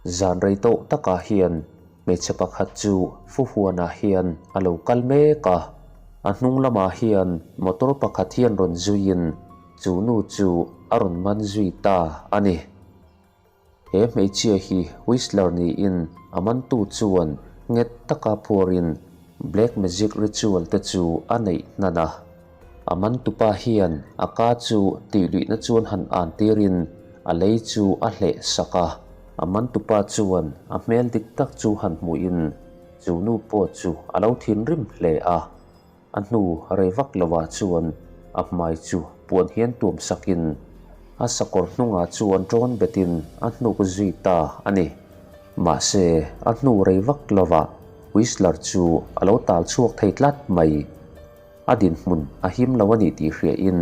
Zan rei tawh takah hian hmeichhe pakhat chu Fuhuanah hian a lo kal mek a, a hnung lamah hian motor pakhat hian rawn zuiin chu nu chu a rawn man zui ta a ni. He hmeichhia hi Whistler niin a mantu chuan nghet taka phuarin black magic ritual te chu a neih hnan a. A mantupa hian a ka chu tihluihna chuan han an tirin a lei chu a hleh sak a. A mantupa chuan a hmel dik tak chu han hmuhin chu nu pawh chu a lo thinrim hle a. A hnu rei vak lovah chuan a hmai chu puan hian tuam sakin a sakawr hnungah chuan ṭawn betin a hnuk zui ta a ni. Mahse, a hnu rei vak lovah Whistler chu a lo tal chhuak thei tlat mai. A dinhmun a him lo a nih tih hriain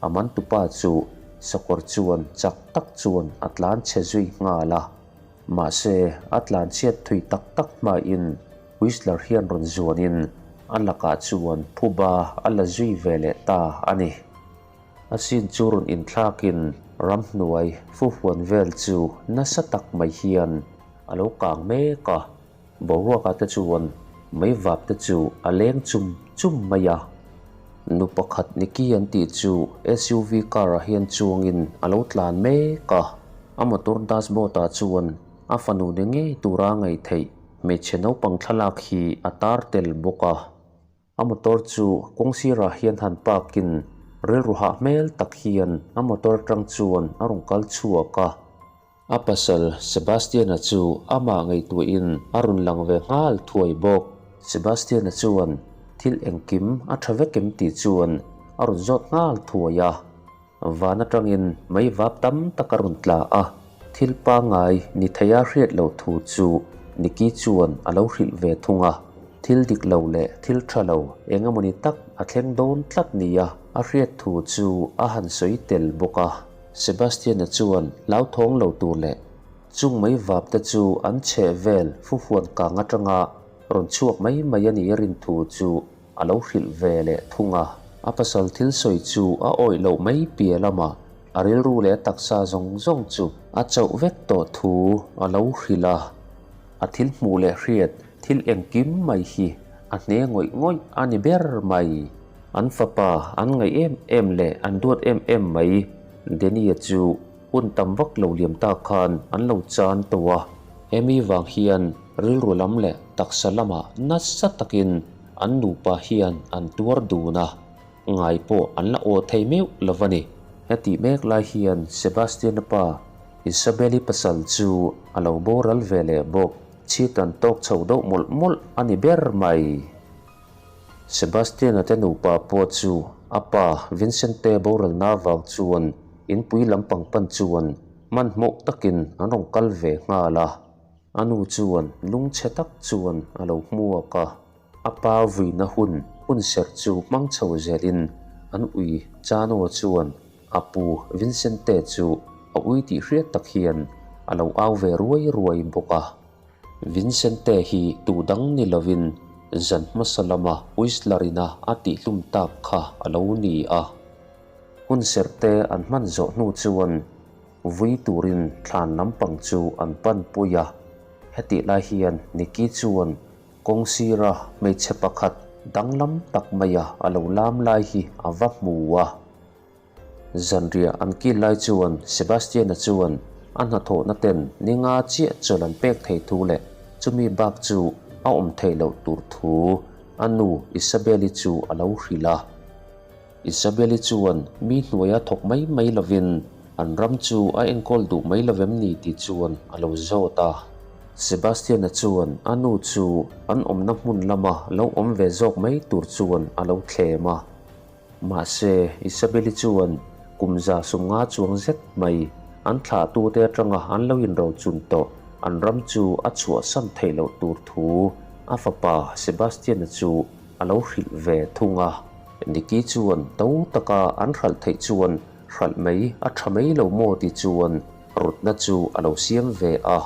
a mantupa chu sakawr chuan chak tak chuan a tlan chhe zui nghal a. Mahse, a tlan chhiat thui tak tak hmain Whistler hian rawn zuanin a lakah chuan phuba a la zui ve leh ta a ni. A sin chu rawn inthlakin ramhnuai fuhuan vel chu nasa tak mai hian a lo kang mek a. Boruaka te chuan mei vap te chu a leng chum chum mai a. Nu pakhat Nikki an tih chu SUV car ah hian chuangin a lo tlan mek a. A motor dashboard ah chuan a fanu ni ngei tura ngaih theih hmeichhe naupang thlalak hi a tar tel bawk a. A motor chu kawng sirah hian han park in rilru hah hmel tak hian a motor atang chuan a rawn kal chhuak a. A pasal Sebastian-a chu amah ngaihtuahin a rawn lang ve nghal thuai bawk. Sebastian-a chuan thil engkim a tha vek em tih chuan a rawn zawt nghal thuai a. Van atangin mei vap tam tak a rawn tla a, thil pangngai ni theia hriat loh thu chu Nikki chuan a lo hrilh ve thung a. Thil dik lo leh thil tha lo eng emawni tak a thleng dawn tlat nia a hriat thu chu a han sawi tel bawk a. Sebastian-a chuan hlauthawng lo tur leh chung mei vap te chu an chheh vel fuhuan kang atanga rawn chhuak mai mai a nih rin thu chu a lo hrilh ve leh thung a. A pasal thil sawi chu a awih loh mai piah lamah a rilru leh a taksa zawng zawng chu a chauh vek tawh thu a lo hrilh a. A thil hmuh leh hriat thil engkim mai hi a hne ngawih ngawih a ni ber mai. An fapa an ngaih em em leh an duat em em mai Danny-a chu hun tam vak lo liam ta khan an lo chan tawh a. Hemi vang hian rilru lam leh taksa lamah nasa takin an nupa hian an tuar dun a, ngai pawh an la aw thei meuh lo a ni. Hetih mek lai hian Sebastian-a pa Isabelle-i pasal chu a lo boral ve leh bawk. Chhit an tawk chho deuh mawlh mawlh a ni ber mai. Sebastian-a te nupa pawh chu a pa Vincente boralna avang chuan inpui lampang pan chuan hmanhmawh takin an rawn kal ve nghal a. A nu chuan lungchhe tak chuan a lo hmuak a, a pa vuina hun hun serh chu hmang chho zelin an ui Chano chuan a pu Vincente chu a ui tih hriat tak hian a lo au ve ruai ruai bawk a. Vincente hi tu dang ni lovin zan hmasa lama Whistler-ina a tihhlum tak kha a lo ni a. Hun serhte an hman zawh hnu chuan vui turin thlan lampang chu an pan pui a. Hetih lai hian Nikki chuan kawng sira hmeichhe pakhat danglam tak maia a lo lam lai hi a va hmu a. Zanriah an kil lai chuan Sebastian-a chuan a hnathawhna ten ni nga chiah chawlh an pek thei thu leh chumi bak chu a awm theih loh tur thu a nu Isabel-i chu a lo hrilh a. Isabel-i chuan mi hnuaia thawk mai mai lovin an ram chu a enkawl duh mai lovem ni tih chuan a lo zawt a. Sebastian-a chuan a nu chu an awmna hmun lama lo awm ve zawk mai tur chuan a lo thlem a. Mahse, Isabel-i chuan kum 150 chuang zet mai an thlahtute atanga an lo inrochun tawh an ram chu a chhuahsan theih loh tur thu a fapa Sebastian-a chu a lo hrilh ve thung a. Nikki chuan to taka an hralh theih chuan hralh mai a tha mai lo maw ti chuan rawtna chu a lo siam ve a.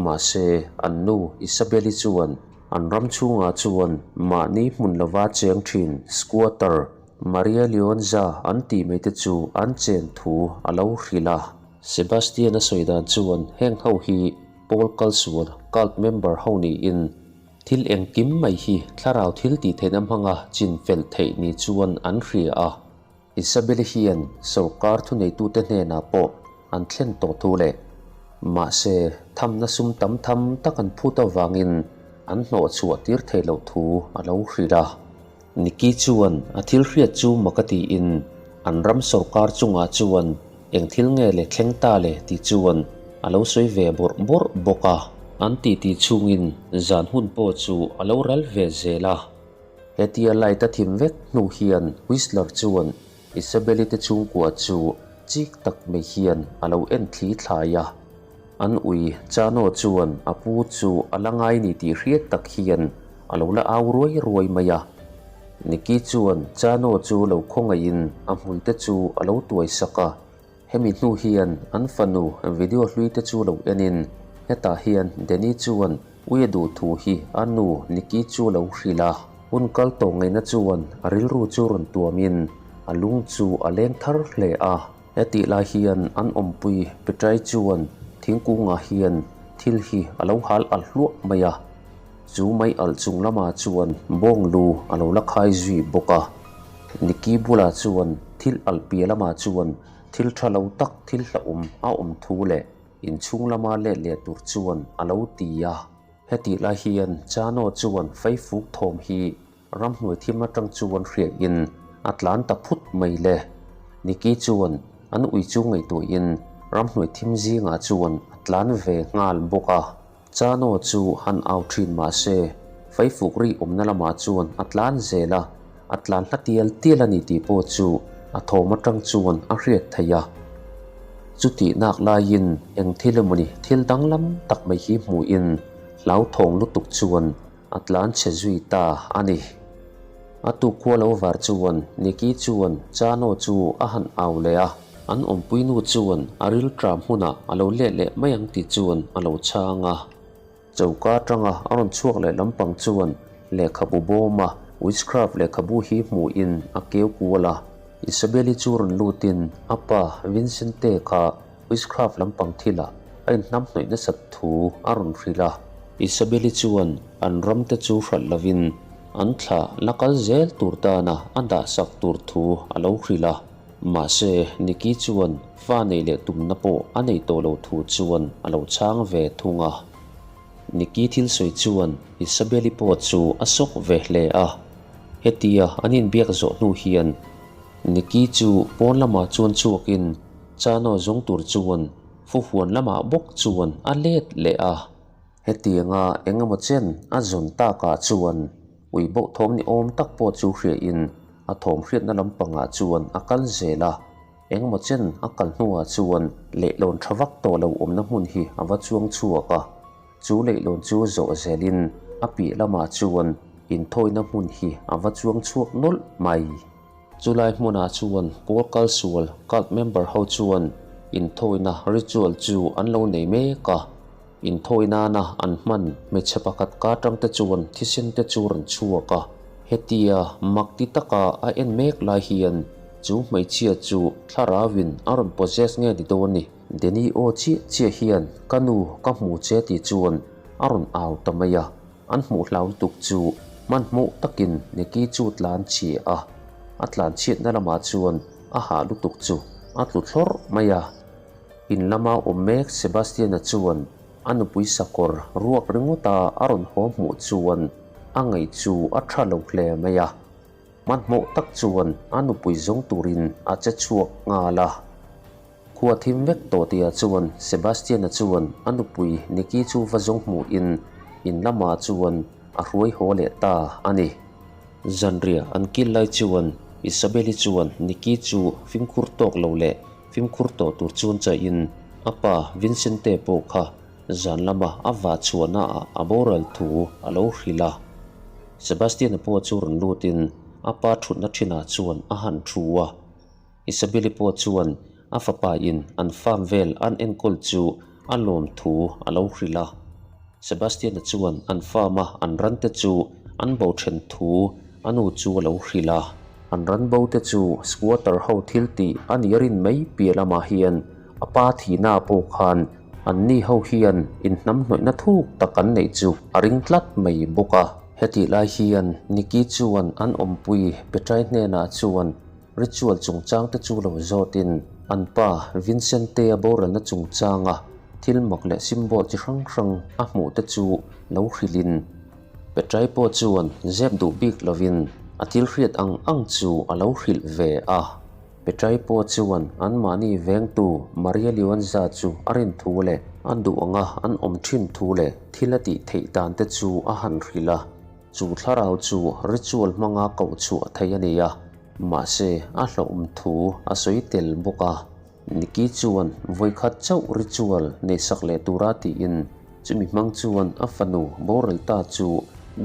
Mahse, an nu Isabel-i chuan An ram chhungah chuan mahni hmun lova cheng thin squatter Maria Leonza an tih mai te chu an chen thu a lo hrilh a. Sebastian-a sawi dan chuan heng ho hi pawl kalsual, cult member, ho niin thil engkim mai hi thlarau thil tih theihna hmanga chin fel theih ni chuan an hria a. Isabelle hian sawrkar thuneitute hnenah pawh an thlen tawh thu leh mahse thamna sum tam tham tak an phut avangin an hnawh chhuah tir theih loh thu a lo hrilh a. Nikki chuan a thil hriat chu mak a tiin an ram sawrkar chungah chuan eng thil nge le thleng ta le tih chuan a lo sawi ve bawrh bawrh bawk a. An titi chhungin zan hun pawh chu a lo ral ve zel a. Hetia light a thim vek hnu hian Whistler chuan Isabelle te chhungkua chu chik tak mai hian a lo en thli thlai a. An ui Chano chuan a pu chu a la ngai ni tih hriat tak hian a lo la au ruai ruai mai a. Nikki chuan Chano chu lo khawngaihin a hmul te chu a lo tuai sak a. Hemi hnu hian an fanu video hlui te chu lo enin hetah hian Danny chuan ui a duh thu hi a nu Nikki chu lo hrilh a. Hun kal tawh ngaihna chuan a rilru chu rawn tuamin a lung chu a leng thar hle a. Hetih lai hian an awmpui Petrai chuan thingkungah hian thil hi a lo hal alh hluah mai a. Chu mai alh chung lamah chuan bawng lu a lo la khai zui bawk a. Nikki bulah chuan thil alh piah lamah chuan thil tha lo tak thil hlauhawm a awm thu leh inchhung lama let leh tur chuan a lo ti a. Hetih lai hian Chano chuan Faifuk thawm hi ramhnuai thim atang chuan hriahin a tlan ta phut mai le. Nikki chuan an ui chu ngaihtuahin ramhnuai thim zingah chuan a tlan ve nghal bawk a. Chano chu han au thin mah se, Faifuk ri awmna lamah chuan a tlan zel a, a tlan hla tial tial a ni tih pawh chu a thawm atang chuan a hriat theih a. Chutih nak laiin eng thil emawni thil danglam tak mai hi hmuhin hlauthawng lutuk chuan a tlan chhe zui ta a ni. A tuk khua lo var chuan Nikki chuan Chano chu a han au leh a, an awmpui nu chuan a rilṭam hmunah a lo let leh mai ang tih chuan a lo chhang a. Choka atanga a rawn chhuak leh lampang chuan lehkhabu bawma witchcraft lehkhabu hi hmuhin a keu kual a. Isabelle-i chu rawn lutin a pa Vincente kha witchcraft lampang thilah a inhnamhnawih nasat thu a rawn hrilh a. Isabelle-i chuan an ramte chu hralh lovin an thla la kal zel tur tana a dahsak tur thu a lo hrilh a. Mahse, Nikki chuan fa neih leh tumna pawh a nei tawh lo thu chuan a lo chhang ve thung a. Nikki thil sawi chuan Isabelle-i pawh chu a sawk ve hle a. Hetia an inbiak zawh hnu hian Nikki chu pawn lamah chuan chhuakin Chano zawng tur chuan Fuhuan lamah bawk chuan a let leh a. Hetianga eng emaw chen a zawn takah chuan ui boh thawm ni awm tak pawh chu hriain a thawm hriatna lampangah chuan a kal zel a. Eng emaw chen a kal hnuah chuan leihlawn tha vak tawh lo awmna hmun hi a va chuang chhuak a. Chu leihlawn chu zawh zelin a piah lamah chuan inthawina hmun hi a va chuang chhuak nawlh mai. Chulai hmunah chuan pawl kalsual cult member ho chuan inthawina ritual chu an lo nei mek a. Inthawi nana an hman hmeichhe pakhat ka tangte chuan thisen te chu rawn chhuak a, hetia mak ti taka a en mek lai hian chu hmeichhia chu thlarauin a rawn possess nge ni dawn ni? Denny aw chiah chiah hian ka nu ka hmu che tih chuan a rawn au ta mai a, an hmuh hlau lutuk chu hmanhmawh takin Nikki chu tlan chhia a, a tlan chhiatna lamah chuan a hah lutuk chu a tlu thlawrh mai a. In lama awm mek Sebastian-a chuan a nupui sakawr ruak ringawta a rawn haw hmuh chuan a ngaih chu a tha lo hle mai a. Hmanhmawh tak chuan a nupui zawng turin a che chhuak nghal a. Khua thim vek tawh tihah chuan Sebastian-a chuan a nupui Nikki chu va zawng hmuhin in lamah chuan a hruai haw leh ta a ni. Zanriah an kil lai chuan Isabelle-i chuan Nikki chu fimkhur tawk lo leh Fimkhur tawh tur chuan chaihin a pa Vincente pawh kha zan lama a va chhuahna ah a boral thu a lo hrilh a. Sebastian-a pawh chu rawn lutin a pa thutna thinah chuan a han thu a. Isabelle-i pawh chuan a fapa in an farm vel an enkawl chu a lawm thu a lo hrilh a. Sebastian-a chuan an farm a an ran te chu an bo then thu a nu chu a lo hrilh a. An ran bo te chu squatter ho thil tih a nih a rin mai piah lamah hian a pa thihna pawh khan Anni ho hian inhnamhnawihna thuk tak an neih chu a ring tlat mai bawk a. Hetih lai hian Nikki chuan an awmpui Petrai hnenah chuan ritual chungchang te chu lo zawtin an pa Vincente-a boralna chungchanga thil mak leh symbol chi hrang hrang a hmuh te chu lo hrilhin Petrai pawh chuan zep duh bik lovin a thil hriat ang ang chu a lo hrilh ve a. Petrai pawh chuan anmahni vengtu Maria Leonza chu a rin thu leh a duh anga an awm thin thu leh thil a tih theih dan te chu a han hrilh a. Chu thlarau chu ritual hmanga koh chhuah theih a ni a, mahse a hlauhawm thu a sawi tel bawk a. Nikki chuan vawikhat chauh ritual neihsak leh tura tiin chumi hmang chuan a fanu boral ta chu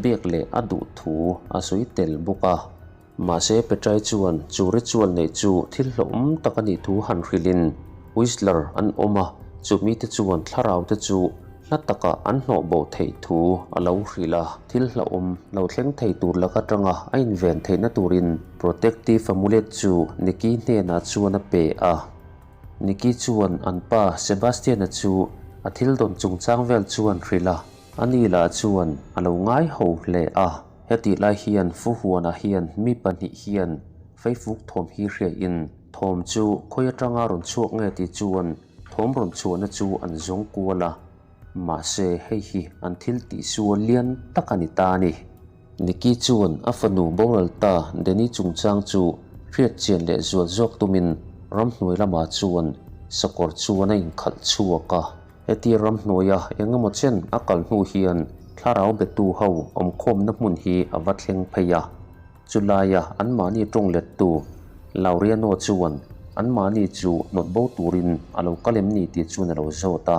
biak leh a duh thu a sawi tel bawk a. Mahse Petrai chuan chu ritual neih chu thil hlauhawm tak a nih thu han hrilhin Whistler an awm a, chu mite chuan thlarau te chu hla takah an hnawh bo theih thu a lo hrilh a. Thil hlauhawm lo thleng thei tur lak atanga a inven theihna turin Protective amulet chu Nikki hnenah chuan a pe a. Nikki chuan an pa Sebastian-a chu a thil dawn chungchang vel chuan hrilh a, ani lah chuan a lo ngai ho hle a. Hetih lai hian Fuhuana hian mi pahnih hian Feifuk thawm hi hriain thawm chu khawi atanga rawn chhuak nge tih chuan thawm rawn chhuahna chu an zawng kual a, mahse hei hi an thil tihsual lian tak a ni ta a ni. Nikki chuan a fanu boral ta Danny chungchang chu hriat chian leh zual zawk tumin ramhnuai lamah chuan sakawr chuan a inkhalh chhuak a. Hetia ramhnuaia eng emaw chen a kal hnu hian thlarau betu ho awmkhawmna hmun hi a va thleng phei a. Chulaia anmahni tawng lettu Laureano chuan anmahni chu hnawt bo turin a lo kal em ni tih chuan a lo zawt a.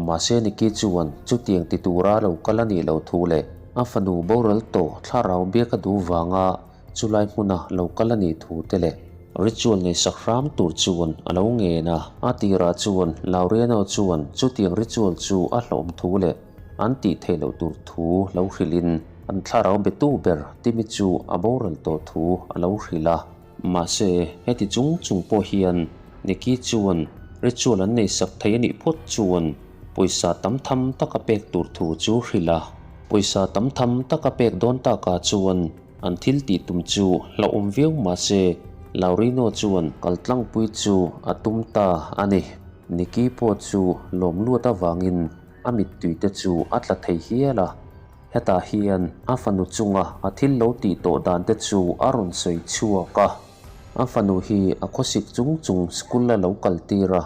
Mahse Nikki chuan chutiang ti tura lo kal a nih loh thu leh a fanu boral tawh thlarau biak a duh vanga Chulai hmuna lo kal a nih thu te leh ritual nei sak hram tur chuan a lo ngen a. A tirah chuan Laureano chuan chutiang ritual chu a hlawm thu leh an tih theih loh tur thu lo hrilhin an thlarau betu ber Timmy chu a boral tawh thu a lo hrilh a. Mahse, heti chung chung pawh hian Nikki chuan ritual an nei sak thei a nih phawt chuan pawisa tam tham taka pek tur thu chu hrilh a. Pawisa tam tham taka pek dawn takah chuan An thil tih tum chu hlauhawm viau mah se, Laurino chuan kal tlangpui chu a tum ta a ni. Nikki pawh chu lawm luat avangin a mittui te chu a tla thei hial a. Hetah hian a fanu chunga a thil lo tih tawh dan te chu a rawn sawi chhuak a. A fanu hi a khawsik chung chung school a lo kal tir a,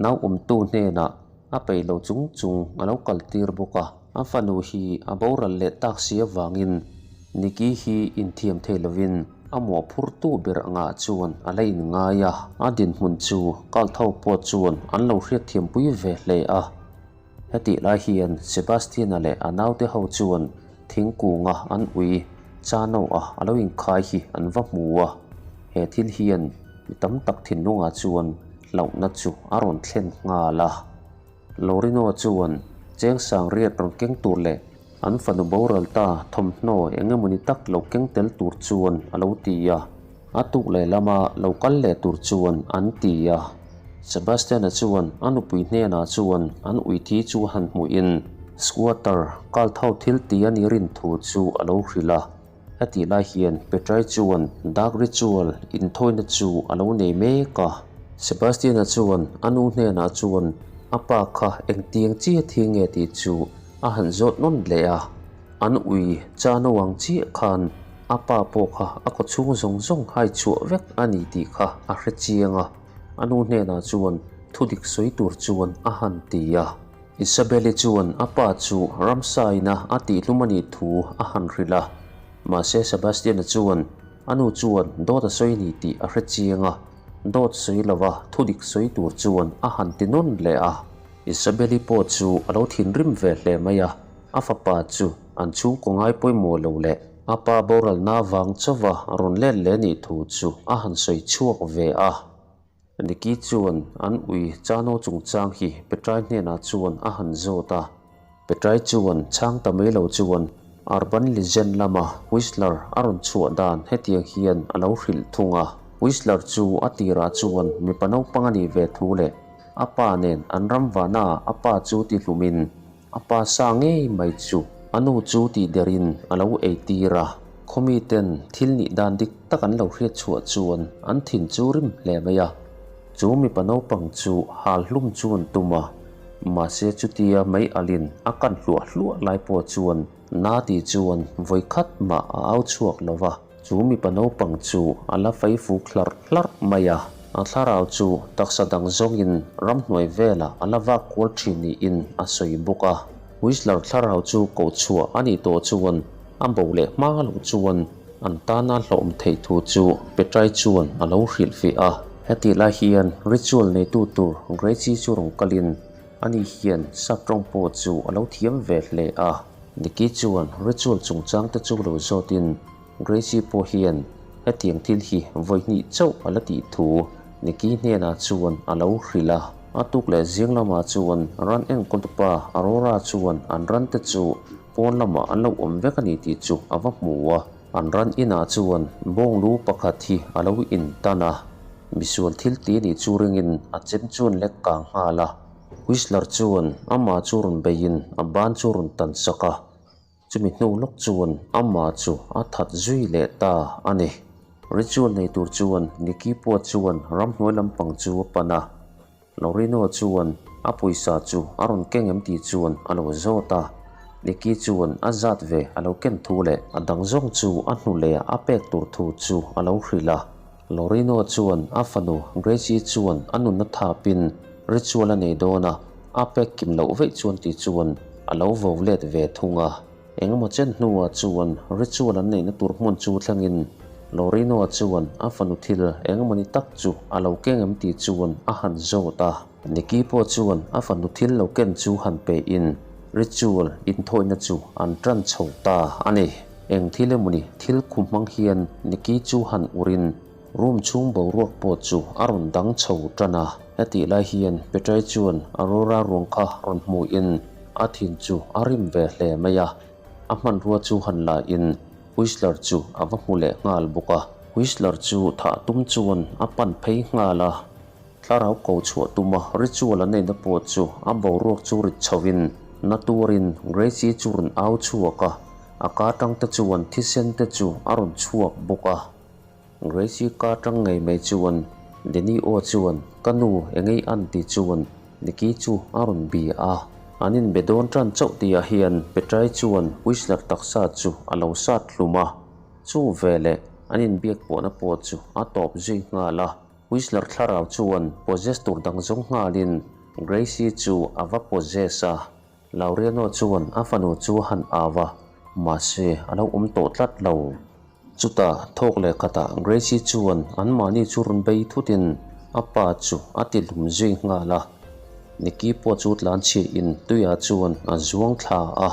nauawmtu hnenah a peih lo chung chung a lo kal tir bawk a. A fanu hi a boral leh tak si avangin Nikki hi inthiam thei lovin a mawhphurtu ber angah chuan a la inngai a. A dinhmun chu Kaltho pawh chuan an lo hriatthiampui ve hle a. Hetih lai hian Sebastian-a leh a naute ho chuan thingkunga an ui Chano-a a lo inkhai hi an va hmu a. He thil hian mi tam tak thinlungah chuan hlauhna chu a rawn thlen nghal a. Lorino chuan cheng sang riat rawn keng tur leh an fanu boral ta thawmhnaw eng emawni tak lo keng tel tur chuan a lo ti a, a tuk leh lama lo kal leh tur chuan an ti a. Sebastian-a chuan a nupui hnenah chuan an uithi chu han hmuhin squatter kal tho thil ti a nih rin thu chu a lo hrilh a. Hetih lai hian Petrai chuan dark ritual inthawina chu a lo nei mek a. Sebastian-a chuan a nu hnenah chuan a pa kha engtiang chiah thi nge tih chu a han zawt nawn leh a. An ui chano ang chiah khan a pa pawh kha a kawchhung zawng zawng hai chhuah vek a ni tih kha a hre chiang a. A nu hnenah chuan thudik sawi tur chuan a han ti a. Isabelle chuan a pa chu ramsa ina a tihhlum a nih thu a han hrilh a, mahse Sebastian-a chuan a nu chuan dawt a sawi a ni tih a hre chiang a, dawt sawi lova thudik sawi tur chuan a han ti nawn leh a. Isabelle pawh chu a lo thinrim ve hle mai a, a fapa chu an chhungkaw ngai pawimawh lo leh a pa boralna vang chauva rawn let leh nih thu chu a han sawi chhuak ve a. Nikki chuan an ui Chano chungchang hi Petrai hnenah chuan a han zawt a. Petrai chuan chhang ta mai lo chuan Urban Legend lama Whistler a rawn chhuah dan hetiang hian a lo hrilh thung a. Whistler chu a tirah chuan mipa naupang a nih ve thu leh. A pa nen an ram vahna ah a pa chu ti hlumin a pa sa ngei mai chu a nu chu tih derin a lo ei tir a. Khawmi ten thil nih dan dik tak an lo hriat chhuah chuan an thin chu rim hle mai a. Chu mipa naupang chu hal hlum chu an tum a, mahse chutia mei alin a kan hluah hluah lai pawh chuan na tih chuan vawi khat mah a au chhuak lo va. Chu mipa naupang chu a la fei fuk hlarh hlarh mai a, a thlarau chu taksa dang zawngin ramhnuai velah a la vak kual thin niin a sawi bawk a. Whistler thlarau chu koh chhuah a nih tawh chuan a bo leh hma loh chuan an tana hlawm theih thu chu Petrai chuan a lo hrilhfiah a. Hetih lai hian ritual neitu tur Gracie chu rawn kalin ani hian sap tawng pawh chu a lo thiam ve hle a. Nicky chuan ritual chungchang te chu lo zawtin Gracie pawh hian hetiang thil hi vawi hnih chauh a la tih thu Nicky hnenah chuan a lo hrilh a. A tuk leh zing lamah chuan ran enkawltupa Aurora chuan an ran te chu pawn lamah an lo awm vek a ni tih chu a va hmu a. An ran inah chuan bawng lu pakhat hi a lo intan a, misual thil ti nih chu ringin a chem chuan lek kang nghal a. Whistler chuan amah chu rawn beiin a ban chu rawn tan sak a, chumi hnu lawk chuan amah chu a that zui leh ta a ni. Ritual nei tur chuan Nicky pawh chuan ramhnuai lampang chu a pan a, Lorino chuan a pawisa chu a rawn keng em tih chuan a lo zawt a, Nicky chuan a zat ve a lo ken thu leh a dang zawng chu a hnu leh a pek tur thu chu a lo hrilh a. Lorino chuan a fanu Gracie chuan a nunna thapin ritual a nei dawn a, a pek kim loh veih chuan tih chuan a lo vo let ve thung a. Engemaw chen hnuah chuan ritual an neihna tur hmun chu thlengin Lorino chuan a fanu thil engemawni tak chu a lo keng em tih chuan a han zawt a. Nicky pawh chuan a fanu thil lo ken chu han pehin ritual inthawihna chu an tan chho ta a ni. Eng thil emawni thil khu hmang hian Nicky chu han urin room chhung boruak pawh chu a rawn dang chho tan a. Hetih lai hian Petrai chuan Aurora ruang kha rawn hmuhin a thin chu a rim ve hle mai a. A hmanrua chu han la in Whistler chu a va hmu leh nghal bawk a. Whistler chu thah tum chuan a pan phei nghal a. Thlarau ko chhuah tuma ritual an neihna pawh chu a boruak chu rit chhovin na turin Gracie chu rawn au chhuak a, a ka tang te chuan thisen te chu a rawn chhuak bawk a. Gracie ka tang ngei mai chuan Denny aw chuan ka nu engei an ti chuan Nicky chu a rawn bia a. An inbe dawn tan chauh tihah hian Petrai chuan Whistler taksa chu a lo sat hlum a, chu veleh an inbiak pawhna pawh chu a tawp zui nghal a. Whistler thlarau chuan possess tur dang zawng nghalin Gracie chu a va possess a, Laureano chuan a fanu chu a han au a, mahse a lo awm tawh tlat lo. Chutah thawk leh khatah Gracie chuan anmahni chu rawn bei thutin a pa chu a ti lum zui nghal a, Nicky pawh chu tlanchhiahin tuiah chuan a zuang thla a.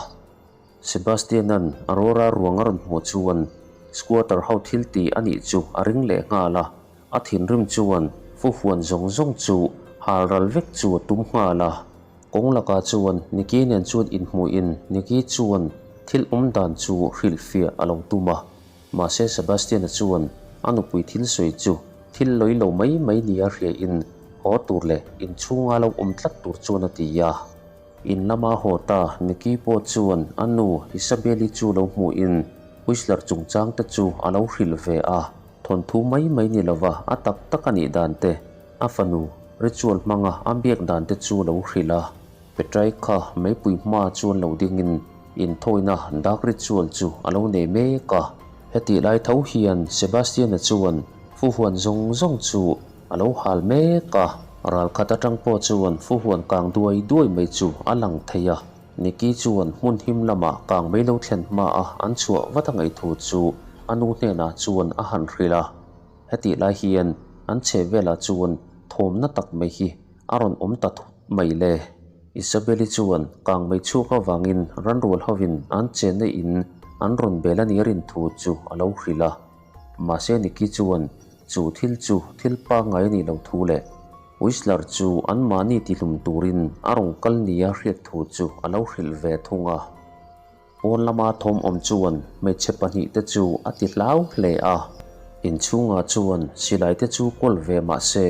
Sebastian-a'n Aurora ruang a rawn hmuh chuan squatter ho thil ti a nih chu a ring leh nghal a, a thinrim chuan fu huan zawng zawng chu hal ral vek chu a tum nghal a. Kawng lakah chuan Nicky nen chuan inhmuhin Nicky chuan thil awm dan chu hrilhfiah a lo tum a, mahse Sebastian-a chuan a nupui thil sawi chu thil lawi lo mai mai nia hriain haw tur leh inchhunga lo awm tlat tur chuan a ti a. In lama haw ta Nicky pawh chuan a nu Isabel-i chu lo hmuhin Whistler chungchang te chu a lo hrilh ve a, thawnthu mai mai ni lova a tak tak a nih dan te, a fanu ritual hmanga a biak dan te chu lo hrilh a. Petrai kha meipui hma chuan lo dingin inthawina dark ritual chu a lo nei mek a. Hetih lai tho hian Sebastian-a chuan fuhuan zawng zawng chu A lo hal mek a, ralkhat atang pawh chuan fuhuan kang duai duai mai chu a lang thei a. Nicky chuan hmun him lamah kang mai lo thlen hma a an chhuah vat a ngaih thu chu a nu hnenah chuan a han hrilh a. Hetih lai hian an chheh velah chuan thawmna tak mai hi a rawn awm ta thut mai le. Isabel-i chuan kang mai chhuak avangin ranrual hovin an chenna in an rawn bel a nih a rin thu chu a lo hrilh a. Mahse Nicky chuan chu thil chu thil pangngai a nih loh thu leh Whistler chu anmahni tihlum turin a rawn kal nia hriat thu chu a lo hrilh ve thung a. Pawn lama thawm awm chuan hmeichhe pahnihte chu a ti hlau hle a, inchhungah chuan silai te chu kawl ve mahse.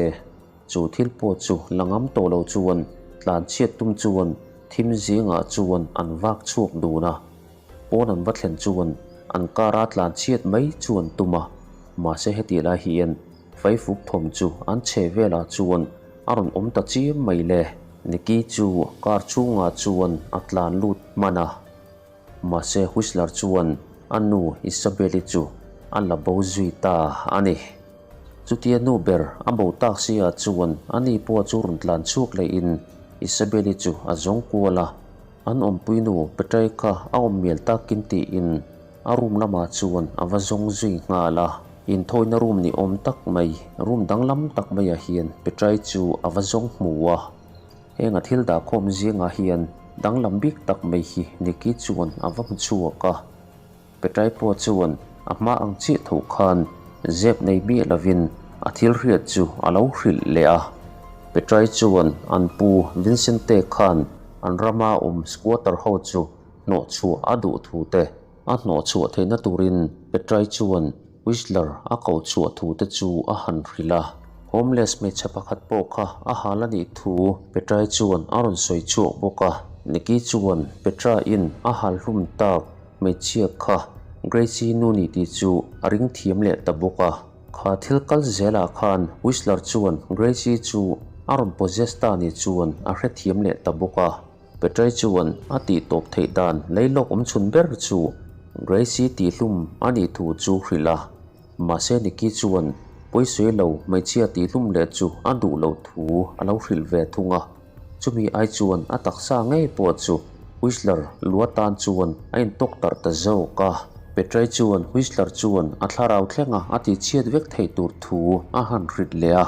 Chu thil pawh chu la ngam tawh lo chuan tlanchhiat tum chuan thim zingah chuan an vak chhuak dun a. Pawn an va thlen chuan an car a tlanchhiat mai chu an tum a, mahse hetih lai hian faifuk thawm chu an chhe velah chuan a rawn awm ta chiam mai le. Nicky chu car chhungah chuan a tlan lut hman a. Mahse Whistler chuan a nu Isabelle-i chu a la bo zui ta a ni. Chutia nu ber a bo tak si ah chuan a ni pawh chu rawn tlan chhuak lehin Isabelle-i chu a zawng kual a, an awmpui nu Petrai kha a awm mial takin tiin a room lamah chuan a va zawng zui nghal a. Inthawina room ni awm tak mai, room danglam tak maiah hian Petrai chu a va zawng hmu a. Heng a thil dahkhawm zingah hian danglam bik tak mai hi Nicky chuan a va hmu chhuak a. Petrai pawh chuan a hma ang chiah tho khan zep nei miah lovin a thil hriat chu a lo hrilh leh a. Petrai chuan an pu Vincente khan an rama awm squatter ho chu hnawhchhuah a duh thu te, a hnawhchhuah theihna turin Petrai chuan Whistler a koh chhuah thu te chu a han hrilh a. Homeless hmeichhe pakhat pawh kha a hal a nih thu Petrai chuan a rawn sawi chhuak bawk a. Nicky chuan Petra in a hal hlum tak hmeichhia kha Gracie nu ni tih chu a ring thiam leh ta bawk a. Kha thil kal zelah khan Whistler chuan Gracie chu a rawn possess ta ni chuan a hrethiam leh ta bawk a. Petrai chuan a tih tawp theih dan leilawk awm chhun ber chu Gracie tihhlum a nih thu chu hrilh a. Mahse Nicky chuan pawisawi lo hmeichhia tihhlum leh chu a duh loh thu a lo hrilh ve thung a. Chumi ai chuan a taksa ngei pawh chu Whistler lua tan chuan a intawk tarh ta zawk a. Petrai chuan Whistler chuan a thlarau thlenga a tihchhiat vek theih tur thu a han hrilh leh a.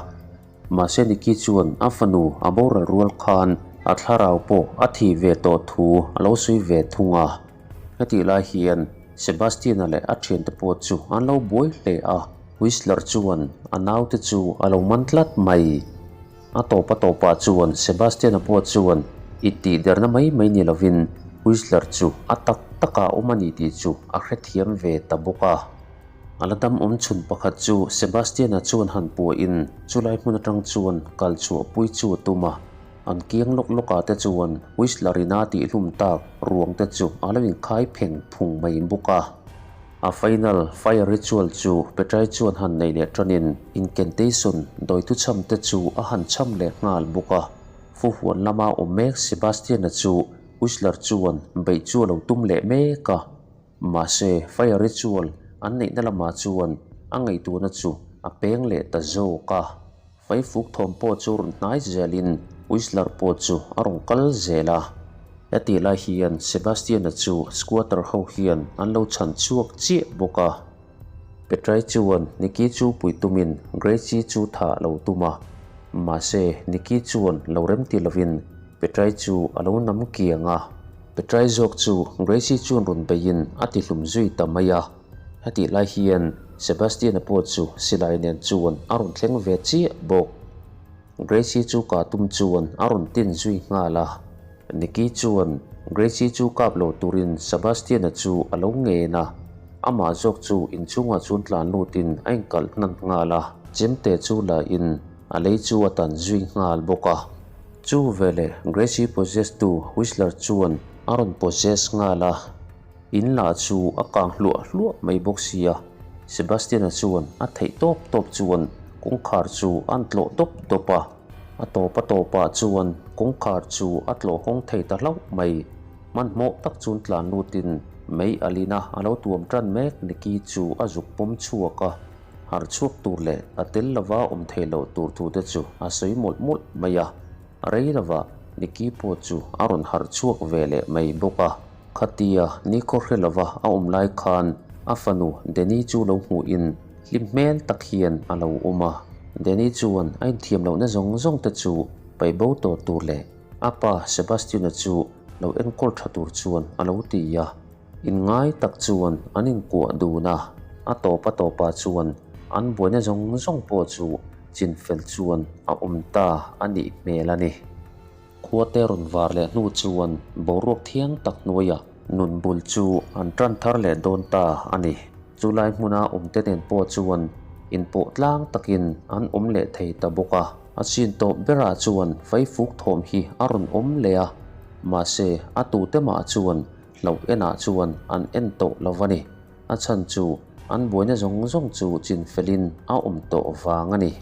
Mahse Nicky chuan a fanu a boral rual khan a thlarau pawh a thih ve tawh thu a lo sawi ve thung a. Hetih lai hian Sebastian-a leh a thiante pawh chu an lo buai hle a, Whistler chuan a naute chu a lo man tlat mai. A tawp a tawpah chuan Sebastian-a pawh chuan i tih derna mai mai ni lovin Whistler chu a tak takah awm a ni tih chu a hrethiam ve ta bawk a. A la dam awm chhun pakhat chu Sebastian-a chuan han puahin chulai hmun atang chuan kal chhuah pui chu a tum a. An kiang lawk lawkah te chuan Whistler-ina tihhlum tak ruang te chu a lo inkhai pheng phung mai bawk a. A final fire ritual chu Petrai chuan han nei leh tanin incantation dawi thuchham te chu a han chham leh nghal bawk a. Fuhuan lama awm mek Sebastian-a chu Whistler chuan beih chu a lo tum leh mek a. Mahse, fire ritual an neihna lamah chuan a ngaihtuahna chu a peng leh ta zawk a. Faifuk thawm pawh chu rawn hnai zelin Whistler pawh chu a rawn kal zel a. Hetih lai hian Sebastian-a chu squatter ho hian an lo chhan chhuak chiah bawk a. Petrai chuan Nicky chu pui tumin Gracie chu thah a lo tum a. Mahse, Nicky chuan lo remti lovin Petrai chu a lo nam kiang a. Petrai zawk chu Gracie chuan rawn beiin a ti hlum zui ta mai a. Hetih lai hian Sebastian-a pawh chu silai nen chuan a rawn thleng ve chiah bawk. Gracie chu kah tum chuan a rawn tin zui nghal a. Nicky chuan Gracie chu kap lo turin Sebastian-a chu a lo ngen a. Amah zawk chu inchhungah chuan tlan lutin a inkalh hnan nghal a. Chemte chu la in a lei chu a tan zui nghal bawk a. Chu veleh Gracie possess tu Whistler chuan a rawn possess nghal a. In lah chu a kang hluah hluah mai bawk sia, Sebastian-a chuan a theih tawp tawp chuan kawngkhar chu a'n tlawh dawp dawp a, a tawp a tawpah chuan kawngkhar chu a tlawh hawng thei ta hlauh mai. Hmanhmawh tak chuan tlan lutin mei alina a lo tuam tan mek Nicky chu a zuk pawm chhuak a, harh chhuak tur leh a tel lova awm thei loh tur thu te chu a sawi mawlh mawlh mai a. Rei lova Nicky pawh chu a rawn harh chhuak ve leh mai bawk a. Khatia nikhaw hre lova a awm lai khan a fanu Danny chu lo hmuhin hlim hmel tak hian a lo awm a. Danny chuan a inthiam lohna zawng zawng te chu paih bo tawh tur leh a pa Sebastian-a chu lo enkawl tha tur chuan a lo ti a. Inngai tak chuan an inkuah dun a, a tawp a tawpah chuan an buaina zawng zawng pawh chu chinfel chuan a awm ta a nih hmel a ni. Khuate rawn var leh hnu chuan boruak thiang tak hnuaiah nun bul chu an tan thar leh dawn ta a ni. Chulai hmuna awmte nen pawh chuan inpawh tlang takin an awm leh thei ta bawk a. A chin tawp berah chuan faifuk thawm hi a rawn awm leh a, mahse a tute mah chuan hlauh enah chuan an en tawh lo a ni. A chhan chu an buaina zawng zawng chu chin felin a awm tawh vang a ni.